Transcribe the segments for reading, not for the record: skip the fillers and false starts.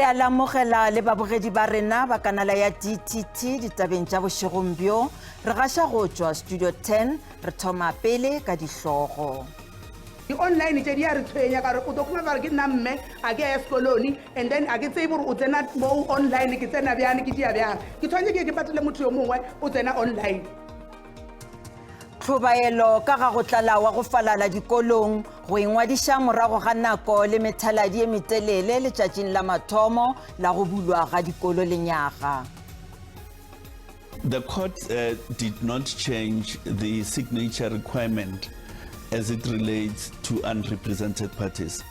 Re a lamogela le babogedi ba rena ba kanala ya DTT ditabeng tša bošegong bjo. Re gaša go tšwa Studio 10, re thoma pele ka dihlogo. Di-online tše di a re tshwenya ka gore o tlo khumana gore ke nna mme a ke ya sekoloni and then a ke tsebe gore o tsena mo online ke tsena bjang ke dia bjang ke tshwanetse ke ye ke patele motho yo mongwe o tsena online. Tlhobaelo ka ga go tlala wa go falala dikolong, go ingwadiša morago ga nako le methaladi e metelele letšatšing la mathomo la go bulwa ga dikolo lenyaga. The court uh, did not change the signature requirement as it relates to unrepresented parties.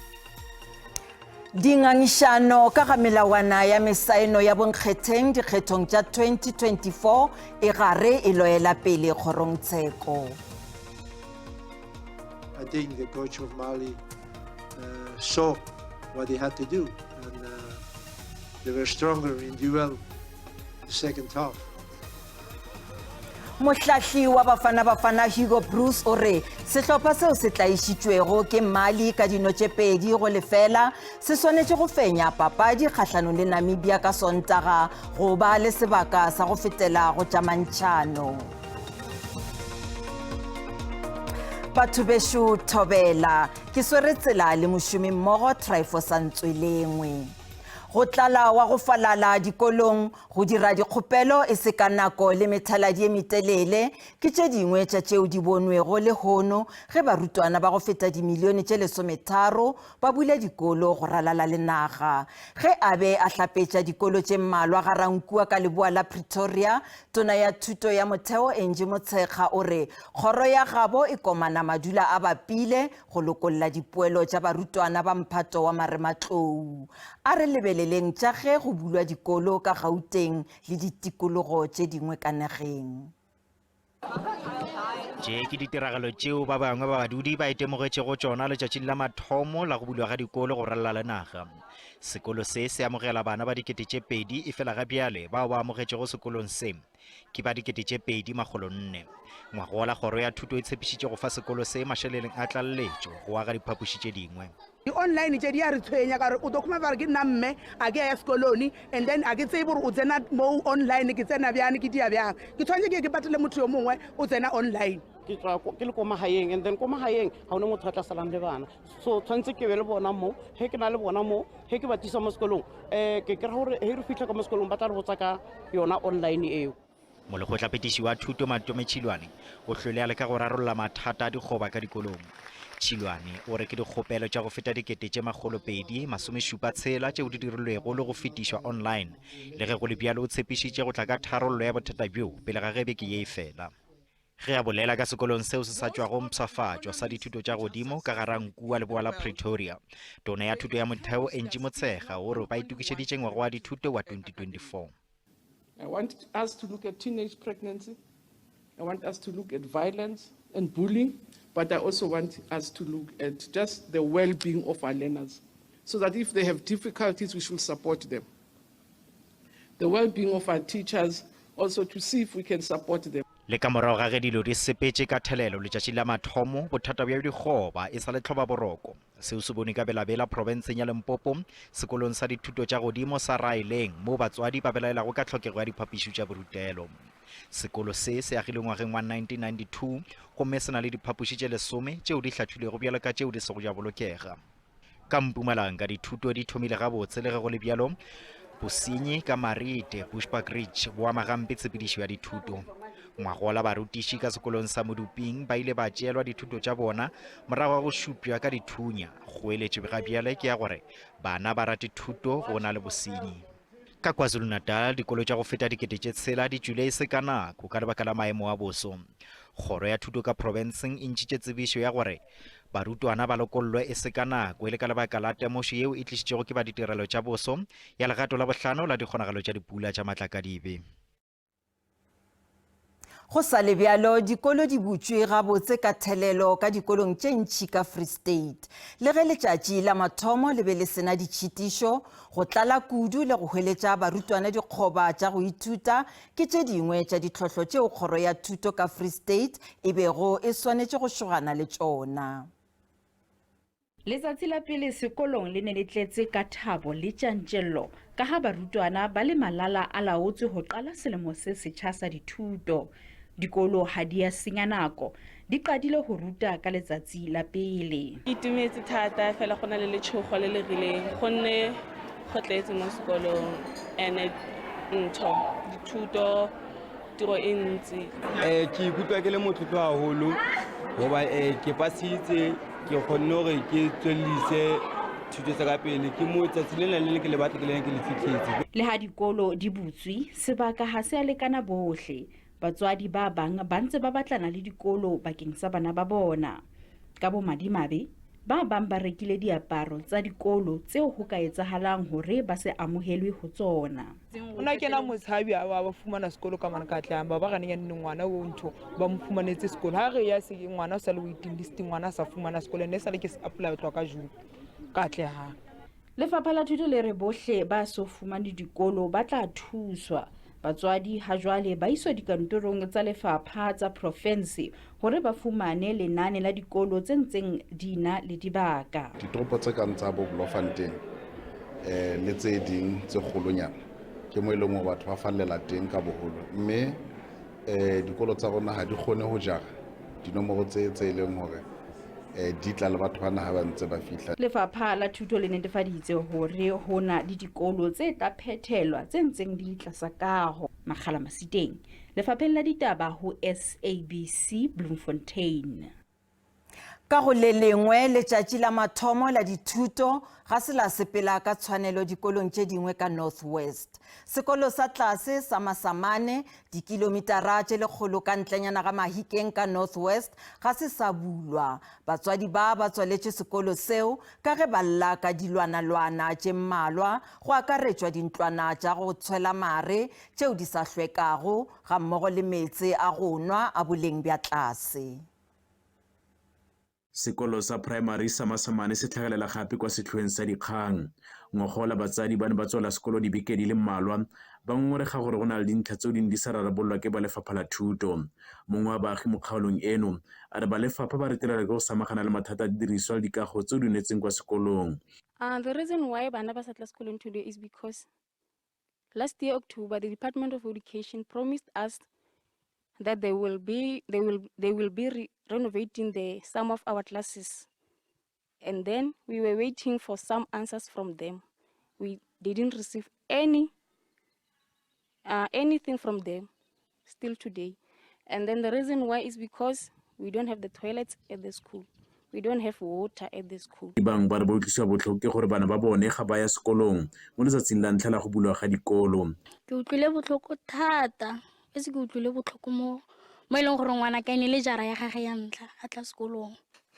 Dingangišano ka ga melawana ya mesaeno ya bonkgetheng dikgethong tša 2024 e gare e loela pele kgorongtsheko. I think the coach of Mali uh, saw what he had to do and uh, they were stronger in duel the second half. Mohlahli wa Bafana Bafana Hugo Broos o re sehlopha seo se tlaišitšwego ke Mali ka dino tše 2-0 se swanetše go fenya papadi kgahlanong le Namibia ka Sontaga go ba le sebaka sa go fetela go tša mantšhano. Batho bešo thobela, ke swere tsela le mošomimmogo Tryphosa Ntswelengwe. Go tlala wa go falala dikolong Go dira dikgopelo e se ka nako le methaladi e metelele ke tše dingwe tša tšeo di bonwego lehono ge barutwana ba go feta dimilione tše lesometharo ba bula dikolo go ralala le naga. Ge a be a hlapetša dikolo tše mmalwa Ga-Rankuwa ka leboa la Pretoria, Tona ya Thuto ya Motheo Angie Motshekga o re kgoro ya gabo e komana madula a bapile go lokolla dipoelo tša barutwana ba mphato wa marematlou. A re lebeleleng tša ge go bulwa dikolo ka Gauteng le ditikologo tše dingwe ka nageng. Tše ke ditiragalo tšeo ba bangwe ba badudi ba itemogetšego tšona letšatšing la mathomo la go bulwa ga dikolo go ralala le naga. Sekolo se se amogela bana ba 2000 efela ga bjale bao ba amogetšego sekolong se ke ba 2400. Ngwagola kgoro ya thuto e tshepišitše go fa sekolo se mašeleleng a tlaleletšo go aga diphapoši tše dingwe. Di-online tše di a re tshwenya ka gore o tlo khumana gore ke nna mme a ke ya sekoloni and then a ke tsebe gore o tsena mo online ke tsena bjang ke dia bjang ke tshwanetse ke ye ke patele motho yo mongwe o tsena online. Ke tswa ke le ko magaeng and then ko magaeng ga one motho a tla salang le bana so tshwanetse ke be le bona mo ge ke na le bona mo ge ke ba tlisa mo sekolong um ke kry-a gore ge re fitlha ka mo sekolong ba tla re botsa ka yona online eo. Molekgotlaphethiši wa thuto Matome Tšhilwane o hlwele a leka go rarolla mathata a dikgoba ka dikolong. Tšhilwane o re ke dikgopelo tša go feta 276 tšeo di dirilwego le go fetišwa online. Le ge go le bjalo o tshepišitše go tla ka tharollo ya bothata bjo pele ga ge beke ye e fela. Ge a bolela ka sekolong seo se sa tšwago mpshafatšwa sa dithuto tša godimo ka Ga-Rankuwa leboa la Pretoria, Tona ya Thuto ya Motheo Angie Motshekga o re ba itokišeditše ngwaga wa dithuto wa 2024. I want us to look at teenage pregnancy. I want us to look at violence and bullying, but I also want us to look at just the well-being of our learners, so that if they have difficulties, we should support them. The well-being of our teachers, also to see if we can support them. Le ka morago ga ge dilo di sepetše ka thelelo letšatši la mathomo, bothata bja dikgoba e sa le tlhobaboroko. Seo se bonwe ka Bela-Bela profenseng ya Limpopo, sekolong sa dithuto tša godimo sa Raeleng moo batswadi ba belaelago ka tlhokego ya diphapišo tša borutelo. Sekolo se se agilwe ngwageng wa 1992 gomme se na le diphapoši tše lesome tšeo di hlathilwego bjalo ka tšeo di sego tša bolokega. Ka Mpumalanga dithuto di thomile gabotse le ge go le bjalo bosenyi ka Marite, Bushbuckridge bo ama gampe tshepedišo ya dithuto. Ngwagola barutiši ka sekolong sa Moduping ba ile ba tšeelwa dithuto tša bona morago ga go šupša ka dithunya. Kgoeletšo ga bjale ke ya gore bana ba rate thuto go na le bosenyi. Ka KwaZulu-Natal dikolo tša go feta 6000 di tšwile e se ka nako ka lebaka la maemo a boso. Kgoro ya thuto ka profenseng e ntšhitše tsebišo ya gore Barutwana ba lokollwe e se ka nako e le ka lebaka la temošo yeo e tlišitšwego ke ba ditirelo tša boso ya legato la bohlano la dikgonagalo tša dipula tša matlakadibe. Go sa le bjalo, dikolo di butšwe gabotse ka thelelo ka dikolong tše ntši ka Free State. Le ge letšatši la mathomo le be le se na ditšhitišo, go tlala kudu le go hweletša barutwana dikgoba tša go ithuta ke tše dingwe tša ditlhohlo tšeo Kgoro ya Thuto ka Free State e bego e swanetše go šogana le tšona. Letsatsi la pele sekolong le ne le tletse ka thabo le tjantjello ka ha barutwana ba le malala a laotswe ho qala selemo se setjha sa dithuto. Dikolo ha di a senya nako, di qadile ho ruta ka letsatsi la pele. Ke itumetse thata fela go na le letshogo le le rileng gonne go tletse mo sekolong and ntho dithuto tiro e ntsi. Eh, ke ikutlwa ke le motlotlo haholo goba eh, ke pasitse ke kgonne gore ke tswelelise thuto tsa ka pele ke mo tsatsi lena le le ke le batla ke lena ke le fitlhetse. Le ha dikolo di butswe, sebaka ha se a lekana bohle. Batswadi ba bang ba ntse ba batlana le dikolo bakeng sa bana ba bona. Ka bomadimabe, ba bang ba rekile diaparo tsa dikolo tseo ho ka etsahalang hore ba se amohelwe ho tsona. O na kena motshabi a ba fumana sekolo ka mane ka tlang ba ba gane ya nne ngwana o ntho ba mo fumanetse sekolo ha re ya se ngwana o sa le waiting list ngwana a sa fumana sekolo ne sa le ke se apply tloha ka June ka atlehang. Lefapha la Thuto le re bohle ba so fumane dikolo ba tla thuswa. Batswadi ha jwale ba iswa dikantorong tsa lefapha tsa profense hore ba fumane lenane la dikolo tse ntseng di na le dibaka. Ditoropo tse kang tsa bo Bloemfontein eh, le tse ding tse kgolonyana ke mo e leng hore batho ba fallela teng ka boholo mme eh, dikolo tsa rona ha di kgone ho jara dinomoro tse tse e leng hore eh, di tla le batho bana ha ba ntse ba fihla. Lefapha la Thuto le netefaditse hore ho na le dikolo tse tla phethelwa tse ntseng di le tlasa kaho. Makgala Masiteng, Lefapheng la Ditaba ho SABC Bloemfontein. Ka go le lengwe, letšatši la mathomo la dithuto ga se la sepela ka tshwanelo dikolong tše dingwe ka North West. Sekolo sa tlase sa Masamane, dikilomitara tše lekgolo ka ntlenyana ga Mahikeng ka North West, ga se sa bulwa. Batswadi ba ba tswaletše sekolo seo ka ge ba lla ka dilwanalwana tše mmalwa, go akaretšwa dintlwana tša go tshwela mare tšeo di sa hlwekago gammogo le meetse a go nwa a boleng bja tlase. Sekolo sa Primary sa Masamane se tlhagelela gape kwa setlhoeng sa dikgang. Ngogola batsadi ba ne ba tswala sekolo dibeke di le mmalwa ba ngongorega gore go na le dintlha tseo di ne di sa rarabololwa ke ba lefapha la thuto. Mongwe wa baagi mo kgaolong eno a re ba lefapha ba retelelwa ke go samagana le mathata a didiriswa le dikago tseo di onetseng kwa sekolong. The reason why bana ba sa tla sekolong today is because last year October the Department of Education promised us that they will be they will they will be re renovating the some of our classes and then we were waiting for some answers from them we didn't receive any uh, anything from them still today and then the reason why is because we don't have the toilets at the school we don't have water at the school. Bangwe ba re ba utlwisiwa botlhoko ke gore bana ba bone ga ba ya sekolong mo letsatsing la ntlha la go bulwa ga dikolo. Ke utlwile botlhoko thata e se ke utlwile botlhoko mo mo e leng gore ngwana ka e ne le jara ya gage ya ntlha a tla sekolong.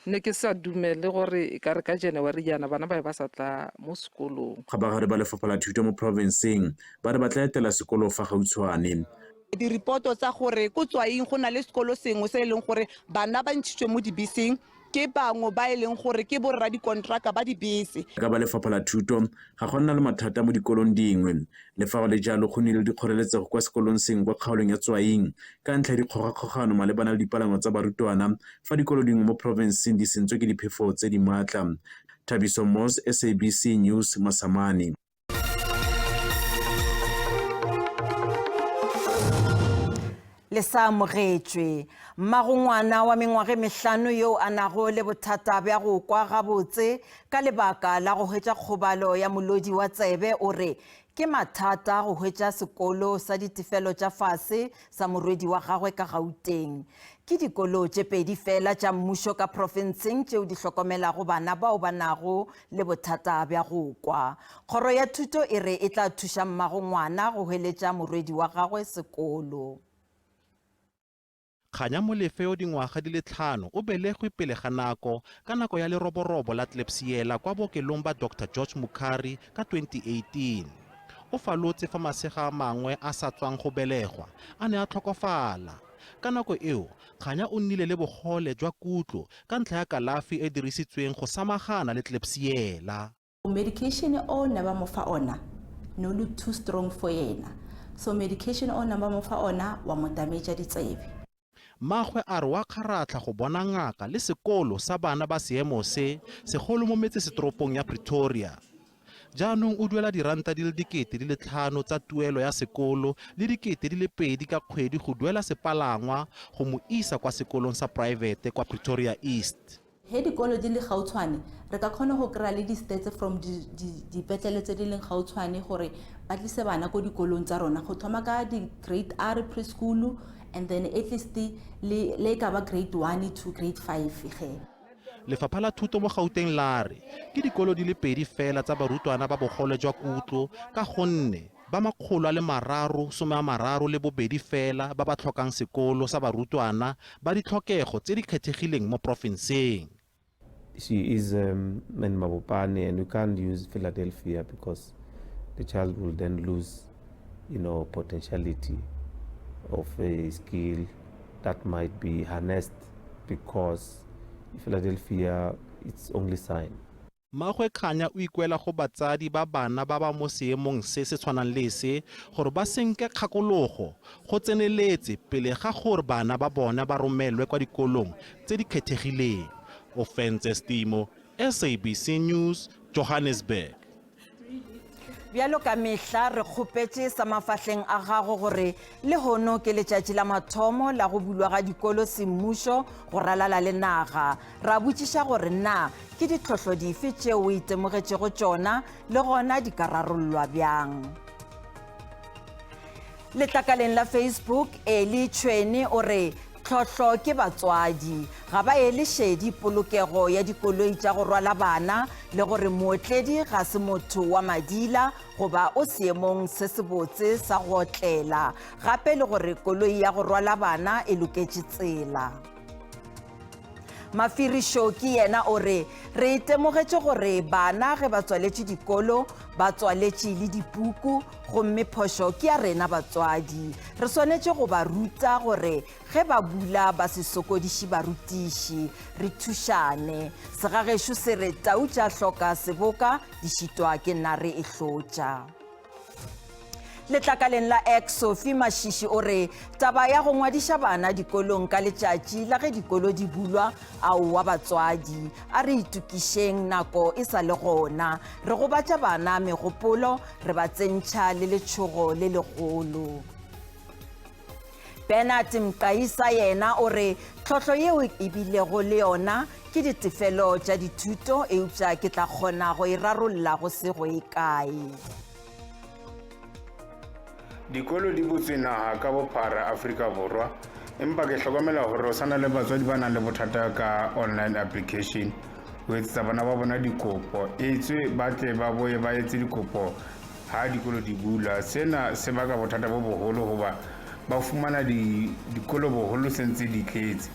Ne ke sa dumele gore e ka re ka January jaana bana ba be ba sa tla mo sekolong. Kgabagare ba lefapha la thuto mo porofenseng ba re ba tla etela sekolo fa gautshwane. Diripoto tsa gore ko Tswaing go na le sekolo sengwe se e leng gore bana ba ntšhitswe mo dibeseng ke bangwe ba e leng gore ke borra dikontraka ba dibese. Ka ba lefapha la thuto, ga go nna le mathata mo dikolong dingwe. Le fa go le jalo, go nnile le dikgoreletsego kwa sekolong sengwe kwa kgaolong ya Tswaing ka ntlha ya dikgogakgogano malebana le dipalangwa tsa barutwana fa dikolo dingwe mo porofenseng di sentswe ke diphefo tse di maatla. Thabiso Moss, SABC News, Masamane. Le sa amogetšwe. Mmago ngwana wa mengwaga e mehlano yo a nago le bothata bja go kwa gabotse ka lebaka la go hwetša kgobalo ya molodi wa tsebe o re ke mathata go hwetša sekolo sa ditefelo tša fase sa morwedi wa gagwe ka Gauteng. Ke dikolo tše pedi fela tša mmušo ka profenseng tšeo di hlokomelago bana bao ba nago le bothata bja go kwa. Kgoro ya thuto e re e tla thuša mmago ngwana go hweletša morwedi wa gagwe sekolo. Kganya Molefe yo dingwaga di le tlhano o belegwe pele ga nako ka nako ya leroborobo la Klebsiella kwa bookelong ba Doctor George Mukhari ka 2018. O falotse fa masega a mangwe a sa tswang go belegwa a ne a tlhokofala. Ka nako eo, Kganya o nnile le bogole jwa kutlo ka ntlha ya kalafi e dirisitsweng go samagana le Klebsiella. Medication o ne ba mo fa ona ne o le too strong for yena, so medication o ne ba mo fa ona wa mo damage ditsebe. Mmagwe a re wa kgaratlha go bona ngaka le sekolo sa bana ba seemo se segolo mo metsesetoropong ya Pretoria. Jaanong o duela diranta di le 5000 tsa tuelo ya sekolo le 2000 ka kgwedi go duela sepalangwa go mo isa kwa sekolong sa poraefete kwa Pretoria East. He dikolo di le gautshwane, re ka kgona go kry-a le di-stats from dipetlele tse di leng gautshwane gore ba tlise bana ko dikolong tsa rona go thoma ka di-grade R preschool and then at least le e ka ba grade 1 to grade 5 ge. Lefapha la Thuto mo Gauteng la re ke dikolo di le pedi fela tsa barutwana ba bogole jwa kutlo ka gonne ba 332 fela ba ba tlhokang sekolo sa barutwana ba ditlhokego tse di kgethegileng mo porofenseng. She is um, in Mabopane and we can't use Philadelphia because the child will then lose, you know, potentiality of a skill that might be harnessed because Philadelphia, it's only sign. Mmagwe Khanya o ikuela go batsadi ba bana ba ba mo seemong se se tshwanang le se gore ba senke kgakologo go tseneletse pele ga gore bana ba bona ba romelwe kwa dikolong tse di kgethegileng. Ofentse Stimo, SABC News, Johannesburg. Bjalo ka mehla re kgopetše sa mafahleng a gago gore lehono ke letšatši la mathomo la go bulwa ga dikolo semmušo go ralala le naga. Ra botšiša gore na ke ditlhohlo dife tšeo o itemogetšego tšona le gona di ka rarollwa bjang. Letlakaleng la Facebook, Eli Tšhwene o re tlhohlo ke batswadi, ga ba ele šedi polokego ya dikoloi tša go rwala bana le gore mootledi ga se motho wa madila goba o seemong se sebotse sa go otlela, gape le gore koloi ya go rwala bana e loketše tsela. Mafiri Shoki yena o re, Re itemogetše gore bana ge ba tswaletše dikolo, ba tswaletše le dipuku, gomme phošo ke ya rena batswadi. Re swanetše go ba ruta gore ge ba bula ba se sokodiše barutiši. Re thušane. Segagešo se re tau tša hloka seboka di šitwa ke nare e hlotša. Letlakaleng la X, Sophie Mashishi o re taba ya go ngwadiša bana dikolong ka letšatši la ge dikolo di bulwa, aowa batswadi, a re itokišeng nako e sa le gona. Re gobatša bana megopolo, re ba tsentšha le letšhogo le legolo. Bernard Mqayisa yena o re tlhohlo yeo e bilego le yona ke ditefelo tša dithuto eupša ke tla kgona go e rarolla go se go e kae. Dikolo di butswe naga ka bophara Afrika Borwa, empa ke hlokomela gore o sana le batswadi ba nang le bothata ka online application ho etsetsa bana ba bona dikopo etswe ba tle ba boye ba etse dikopo ha dikolo di bula. Sena se baka bothata bo boholo hoba ba fumana dikolo boholo se ntse di tletse.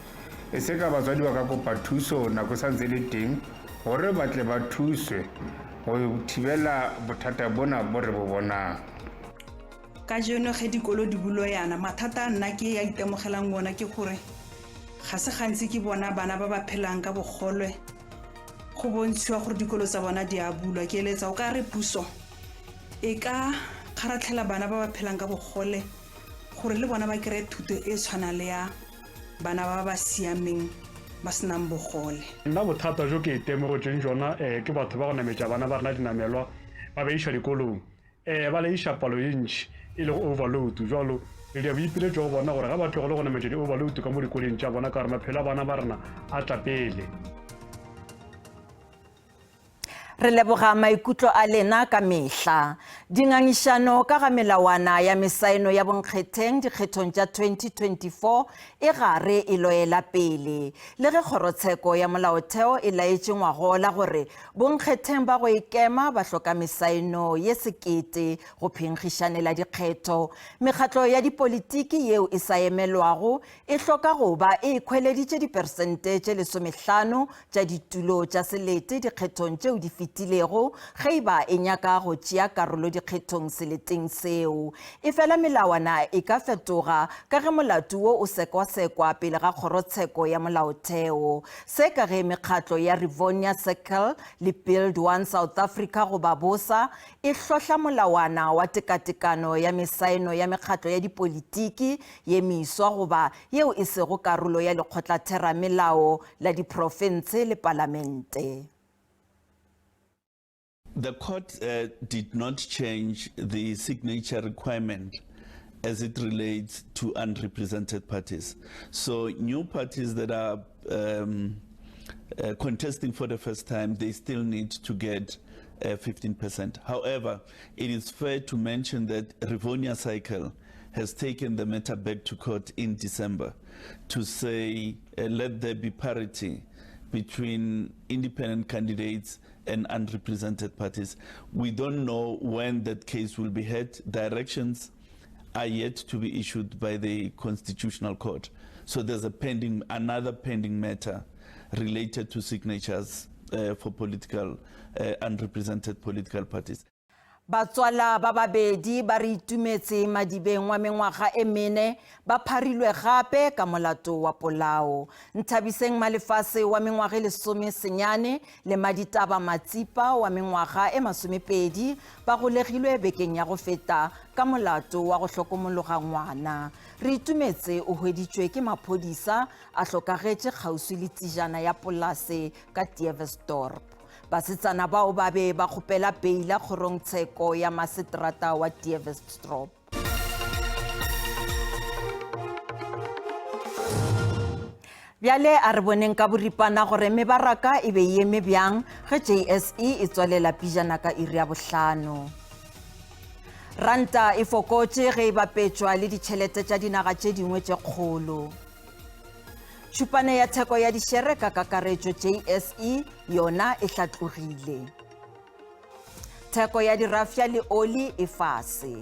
E se ka batswadi ba ka kopa thuso nako e sa ntse e le teng hore ba tle ba thuswe go thibela bothata bona bo re bo bonang. Kajeno ge dikolo di bulwa yana, mathata a nna ke a itemogelang ona ke gore ga se gantsi ke bona bana ba ba phelang ka bogole go bontshiwa gore dikolo tsa bona di a bulwa. Ke eletsa o ka re puso e ka kgaratlhela bana ba ba phelang ka bogole gore le bona ba kry-e thuto e tshwanang le ya bana ba ba siameng ba senang bogole. Nna bothata jo ke itemogetseng jona um ke batho ba go nametša bana ba rena dinamelwa ba ba iša dikolong um ba laiša palo ye ntši e lego overload. Jwalo re dia boipiletšo go bona gore ga ba tlogele go nametša di-overload ka mo dikoleng tša bona ka gore maphelo a bana ba rena a tla pele. Re leboga maikutlo a lena ka mehla. Dingangišano ka ga melawana ya mesaeno ya bonkgetheng dikgethong tša 2024 e gare e loela pele. Le ge Kgorotsheko ya Molaotheo e laetše ngwagola gore bonkgetheng ba go ikema ba hloka mesaeno ye sekete go phenkgišanela dikgetho, mekgatlo ya dipolitiki yeo e sa emelwago e hloka go ba e ikhweleditše diperesente tše lesomehlano tša ditulo tša selete dikgethong tšeo di fetilego. fetilego ge e ba e nyaka go tšea karolo dikgethong seleteng seo. Efela melawana e ka fetoga ka ge molato wo o sekwasekwa pele ga kgorotsheko ya molaotheo. Se ka ge mekgatlo ya Rivonia Circle le Build One South Africa goba BOSA e hlohla molawana wa tekatekano ya mesaeno ya mekgatlo ya dipolitiki ye meswa goba yeo e sego karolo ya lekgotlatheramelao la diprofense le palamente. The court uh, did not change the signature requirement as it relates to unrepresented parties. So new parties that are um, uh, contesting for the first time, they still need to get uh, 15%. However, it is fair to mention that Rivonia Cycle has taken the matter back to court in December to say uh, let there be parity between independent candidates and unrepresented parties. We don't know when that case will be heard. Directions are yet to be issued by the Constitutional Court. So there's a pending, another pending matter related to signatures uh, for political, uh, unrepresented political parties. Batswala ba babedi ba re itumetse madibeng wa mengwaga e mene ba pharilwe gape ka molato wa polao. Nthabiseng Malefase wa mengwaga e 19 le Maditaba Matsipa wa mengwaga e 20 ba golegilwe bekeng ya go feta ka molato wa go hlokomologa ngwana. Re itumetse o hweditšwe ke maphodisa a hlokagetše kgauswi le tsejana ya polase ka Tiervesdorp. Basetsana bao ba be ba kgopela beila kgorongtsheko ya maseterata wa Tiervesdorp. Bjale a re boneng ka boripana gore mebaraka e be e eme bjang ge JSE e tswalela pijana ka iri ya bohlano. Ranta e fokotše ge e bapetšwa le ditšhelete tša dinaga tše dingwe tše kgolo. Tšhupane ya theko ya dišere ka kakaretšo JSE yona e hlatlogile. Theko ya dirafša le oli e fase.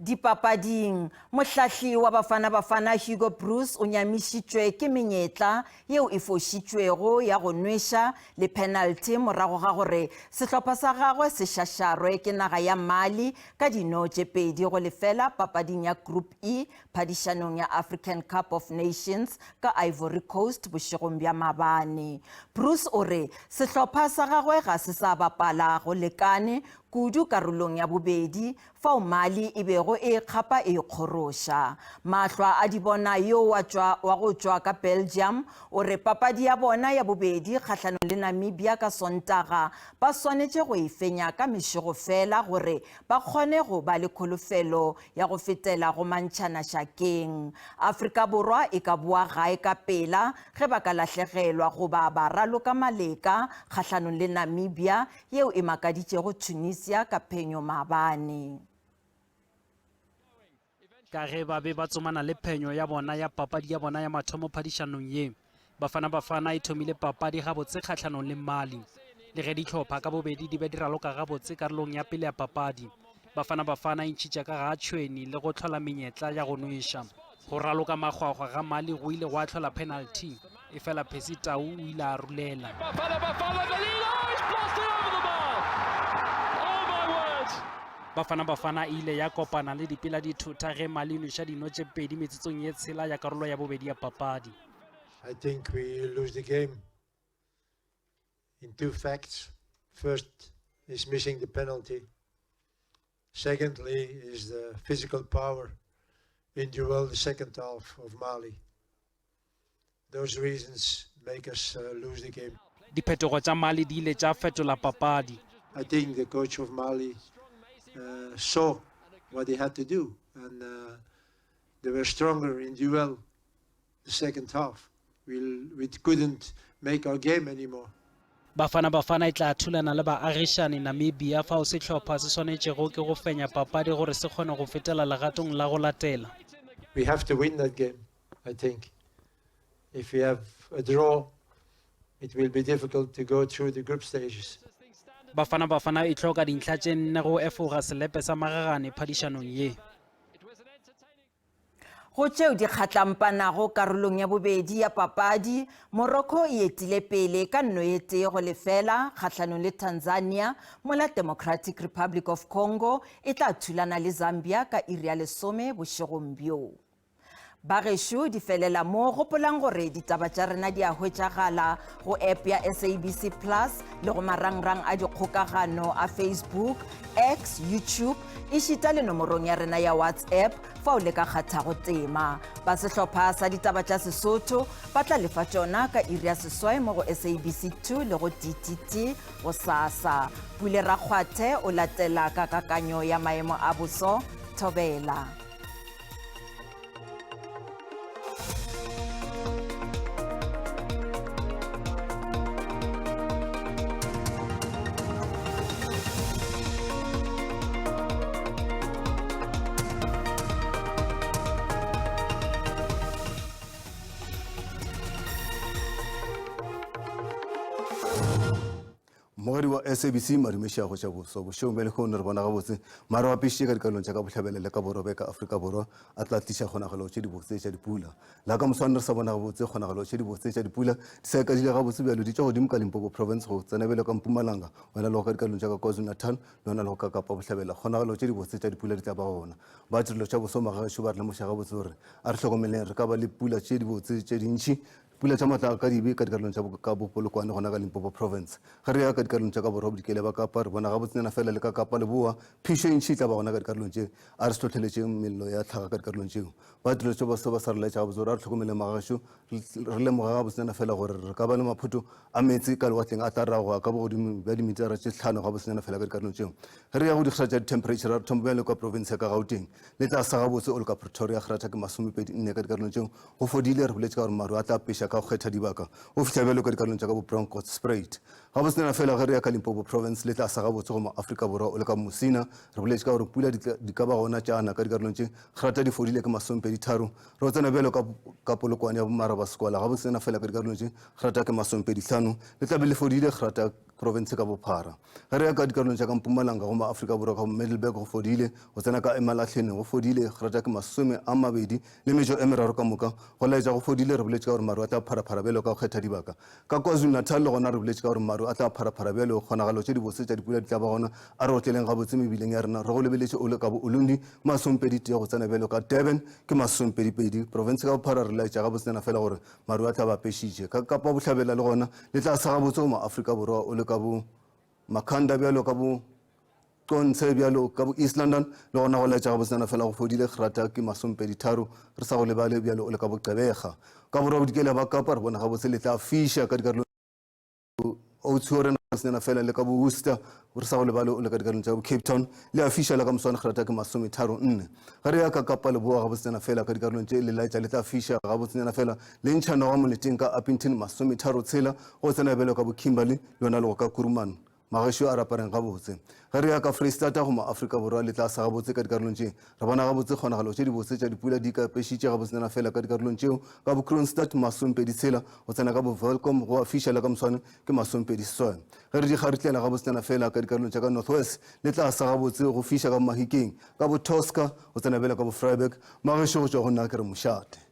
Dipapading, mohlahli wa Bafana Bafana Hugo Broos o nyamišitšwe ke menyetla yeo e fošitšwego ya go nweša le penalty morago ga gore sehlopha sa gagwe se šašarwe ke naga ya Mali ka dino tše 2-0 papading ya Group E phadišanong ya African Cup of Nations ka Ivory Coast bošegong bja maabane. Broos o re sehlopha sa gagwe ga se sa bapala go lekane kudu karolong ya bobedi fao Mali e bego e ikgapa e ikgoroša. Mahlwa a di bona yo wa tšwa wa go tšwa ka Belgium o re papadi ya bona ya bobedi kgahlanong le Namibia ka Sontaga ba swanetše go e fenya ka mešego fela gore ba kgone go ba le kholofelo ya go fetela go mantšhana šakeng. Afrika Borwa e ka boa gae ka pela ge ba ka lahlegelwa goba ba raloka maleka kgahlanong le Namibia yeo e makaditšego Tunisia ka phenyo maabane. Ka ge ba be ba tsomana le phenyo ya bona ya papadi ya bona ya mathomo phadišanong ye, Bafana Bafana e thomile papadi gabotse kgahlanong le Mali. Le ge dihlopha ka bobedi di be di raloka gabotse karolong ya pele ya papadi, Bafana Bafana e ntšhitše ka ga tšhweni le go hlola menyetla ya go nweša. Go raloka makgwakgwa ga Mali go ile gwa hlola penalty, efela Percy Tau o ile a rulela. Bafana Bafana e ile ya kopana le dipela dithotha ge Mali e nweša dino tše pedi metsotsong ye tshela ya karolo ya bobedi ya papadi. I think we lose the game in two facts. First is missing the penalty. Secondly is the physical power in duel the second half of Mali. Those reasons make us uh, lose the game. Diphetogo tša Mali di ile tša fetola papadi. I think the coach of Mali uh, saw what he had to do and uh, they were stronger in duel the second half. We, we couldn't make our game anymore. Bafana Bafana e tla thulana le baagišani Namibia fao sehlopha se swanetšego ke go fenya papadi gore se kgone go fetela legatong la go latela. We have to win that game, I think. If we have a draw, it will be difficult to go through the group stages. Bafana Bafana e hloka dintlha tše nne go efoga selepe sa magagane phadišanong ye. Go tšeo di kgatlampanago karolong ya bobedi ya papadi, Morocco e etile pele ka nno e tee go lefela kgahlanong le Tanzania, mola Democratic Republic of Congo e tla thulana le Zambia ka iri ya lesome bošegong bjo. Bagešo di felela mo, gopolang gore ditaba tša rena di a hwetšagala go app ya SABC Plus le go marangrang a dikgokagano a Facebook, X, YouTube, ešita le nomorong ya rena ya WhatsApp fao le ka kgathago tema. Ba sehlopha sa ditaba tša Sesotho ba tla lefa tšona ka iri ya seswai mo go SABC 2 le go DTT gosasa. Pule Rakgwathe o latela ka kakanyo ya maemo a boso. Thobela. Mmogedi wa SABC Madume Šiago tša boso bošegong bja lehono re bona gabotse mare wa pišitše ka dikarolong tša ka bohlabela le ka borwa bja ka Afrika Borwa a tla tliša kgonagalo tše dibotse tša dipula. La ka moswane re sa bona gabotse kgonagalo tše dibotse tša dipula di sa ikadile gabotse bjalo di tšwa godimo ka Limpopo Province go tsena bjalo ka Mpumalanga wena le go ka dikarolong tša ka KwaZulu-Natal le wena le go ka Kapa Bohlabela kgonagalo tše dibotse tša dipula di tla ba gona. Ba tirelo tša boso magagešo ba re lemoša gabotse gore a re hlokomeleng re ka ba le pula tše dibotse tše dintši Pula tša matla a ka dibe ka dikarolong tša ka Bopolokwane gona ka Limpopo Province. Ge re ya ka dikarolong tša ka borwa bodikela ba Kapa re bona gabotsenyana fela le ka Kapa Leboa phišo e ntši e tla ba gona ka dikarolong tše. A re se hlohleletšeng mello ya tlhaga ka dikarolong tšeo. Ba tirelo tša boso ba sa re laetša gabotse gore a re hlokomeleng magagešo re lemoge gabotsenyana fela gore re ka ba le maphoto a meetse ka lewatleng a tla ragoga ka bogodimo bja dimitara tše tlhano gabotsenyana fela ka dikarolong tšeo. Ge re ya go dikgera tša di-temperature re thoma bjale kwa province ya ka Gauteng le tla sa gabotse o le ka Pretoria kgeratha ke masomepedi nne ka dikarolong tšeo Go fodile, re boletše ka gore maru a tla peša ka go kgetha dibaka go fihla bjalo ka dikarolong tša ka bo Bronkhorstspruit. Gabotsenyana fela ge re ya ka Limpopo Province le tlasa gabotse go ma-Afrika Borwa o le ka Musina, re boletše ka gore pula di ka ba gona tša na ka dikarolong tše kgrata di fodile ke masomepedi tharo. Re tsena bjalo ka ka Polokwane ya Bomarabasekwala gabotsenyana fela ka dikarolong tše kgrata ke masomepedi hlano. Le tla be le fodile kgrata profense ka bophara. Ge re ya ka dikarolong tša ka Mpumalanga go ma-Afrika Borwa ka bo Middelburg go fodile, go tsena ka Emalahleni go fodile kgrata ke 20 le metšo e meraro ka moka go laetša go fodile. Re boletše ka gore maru a tla pharaphara bjalo ka go kgetha dibaka. Ka KwaZulu-Natal le gona re boletše ka gore maru a tla pharaphara bjalo, kgonagalo tše dibotse tša dipula di tla ba gona. A re otleleng gabotse mebileng ya rena. Re go lebeletše o le ka bo Ulundi, masomepedi tee go tsena bjalo ka Durban ke masomepedipedi. Profense ka bophara re laetša gabotsenyana fela gore maru a tla ba apešitše. Ka Kapa Bohlabela le gona le tla sa gabotse go ma-Afrika Borwa o le ka bo Makhanda bjalo ka bo Qontshe bjalo ka bo East London le gona go laetša gabotsenyana fela go fodile kgrata ke masomepedi tharo re sa go lebale bjalo o le ka bo Gqeberha. Ka borwa bodikela ba Kapa re bona gabotse le tla fiša ka dikarolo Oudtshoorn gabotsenyana fela le ka bo Worcester re sa go lebale o le ka dikarolong tša bo Cape Town le a fiša la ka moswane kgrata ke masometharo nne. Ge re ya ka Kapa Leboa gabotsenyana fela ka dikarolong tše le laetša le tla fiša gabotsenyana fela le ntšha noga moleteng ka Upington masometharo tshela go tsena bjalo ka bo Kimberley le yona le go ka Kuruman Magešo a re apareng gabotse. Ge re ya ka Freistata go ma-Afrika Borwa le tlase gabotse ka dikarolong tše, re bona gabotse kgonagalo tše dibotse tša dipula di ikapešitše gabotsenyana fela ka dikarolong tšeo. Ka bo-Kroonstad, masomepedi tshela, go tsena ka bo-Welkom go a fiša le ka moswane ke masomepedi seswai. Ge re di kgaritlela gabotsenyana fela ka dikarolong tša ka North West le tlase gabotse go fiša ka bo-Mahikeng, ka bo-Tosca go tsena bjale ka bo-Vryburg. Magešo go tšwa go nna ke re mošate.